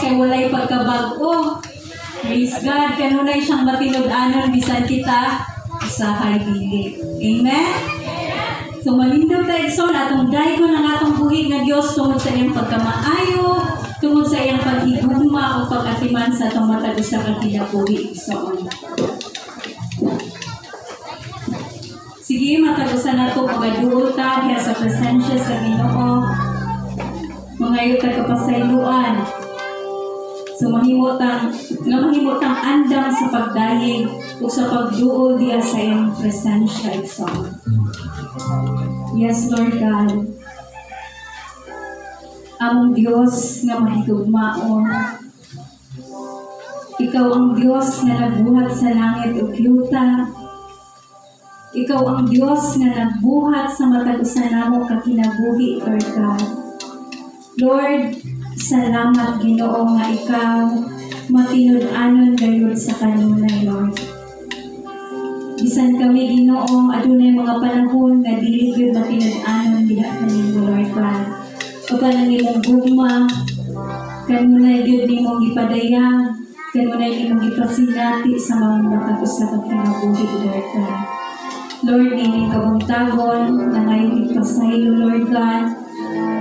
kay walay pagkabag-o. Praise God, kanunay siyang matinud-anon bisan kita usahay dili. Amen? So manindog ta, igsoon, atong daygon ang atong buhi nga Dios tungod sa iyang pagkamaayo, tungod sa iyang paghigugma o pag-atiman sa atong matag usa ka kinabuhi, igsoon. Sige, matag usa nato magaduol ta diha sa presensya sa Ginoo. Mangayo ta kapasayloan. So mahimo tang andam sa pagdayeg o sa pagduol diha sa iyang presensya, igsoon. Yes, Lord God. Among Dios nga mahigugmaon. Ikaw ang Dios nga nagbuhat sa langit ug yuta. Ikaw ang Dios nga nagbuhat sa matag usa namo ka kinabuhi, Lord God. Lord, salamat Ginoo nga ikaw matinud-anon gayud sa kanunay, Lord. Bisan kami, Ginoo, adunay mga panahon nga dili gyud matinud-anon diha kanimo, Lord God. Apan ang imong gugma kanunay gyud nimong gipadayag, kanunay nimong gipasinati sa mga matag usa ka kinabuhi, Lord God. Lord, nining kabuntagon nangayo ipasaylo, Lord God.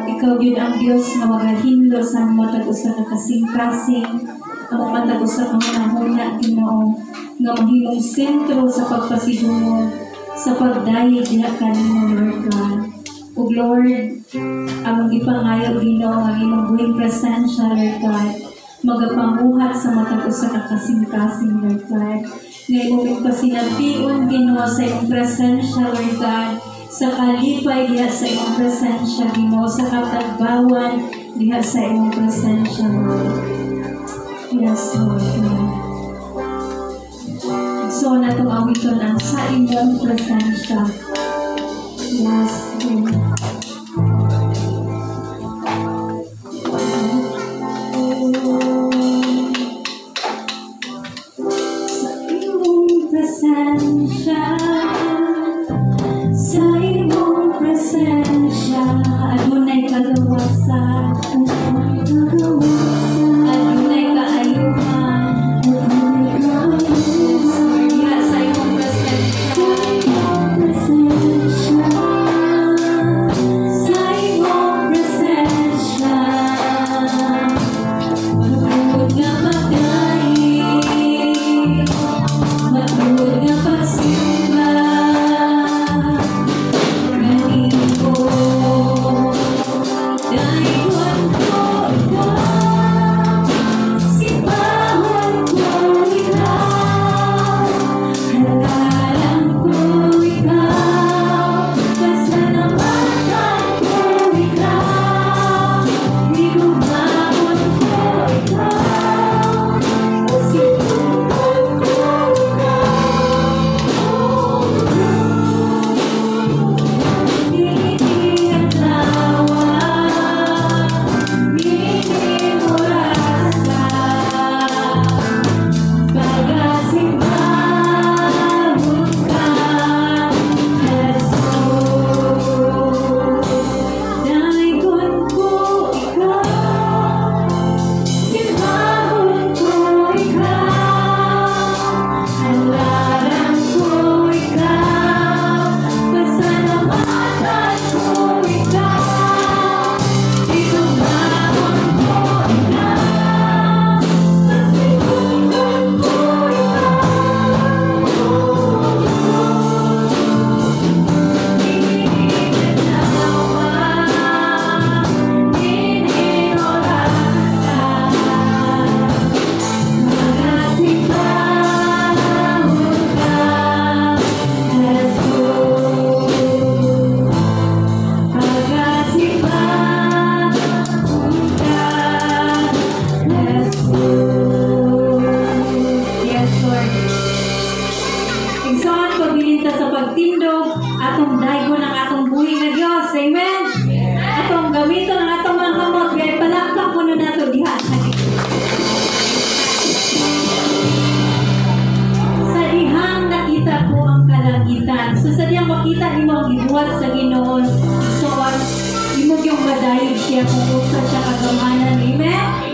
Ikaw gyud ang Dios nga magahinlo sa matag usa ka kasing-kasing, ang matag usa ka hunahuna, Ginoo, nga mahimong sentro sa pagpasidungog, sa pagdayeg diha kanimo, Lord God. Ug Lord, among gipangayo, Ginoo, ang imong buhing presensya, Lord God, magapanguhat sa matag usa ka kasing-kasing, Lord God. Nga imong pasinatiun, Ginoo, sa imong presensya, Lord God, sa kalipay diha sa imong presensya, Ginoo, sa katagbawan diha sa imong presensya, Lord. Yes, Lord God. So natong awiton ang "Sa Imong Presensya." Yes, Lord. Sa imong presensya, sa imong presensya, adunay kagawasan, adunay kaayuhan. Diha sa imong presensya, sa imong presensya, matuod nga pagdayeg, matuod nga pagsimba, kanimo, daygon ko ikaw, simbahon ko ikaw, halalan ko ikaw, pasalamatan ko ikaw, higugmaon ko ikaw, pasidunggan ko ikaw, Niini adlawa, niining orasa, Pagasimbahon ka, Jesus. Daygon ko ikaw, simbahon ko ikaw, halalan ko ikaw, pasalamatan ko ikaw, higugmaon ko ikaw, pasidunggan ko ikaw. Niining adlawa, niining orasa, Magasimbahon ka, Jesus. Pagasimbahon ka, Jesus. Yes, Lord. Igsoon, pabilin ta sa pagtindog, atong daygon ang atong buhi nga Dios. Amen? Atong gamiton ang atong mga kamot, kaya palakpak kuno nato diha sa Ginoo. Sa dihang nakita ko ang kalangitan. So sa dihang makita nimo ang gibuhat sa Ginoo, igsoon, imo gyung madayeg siya kung unsa siya kagamanan. Amen?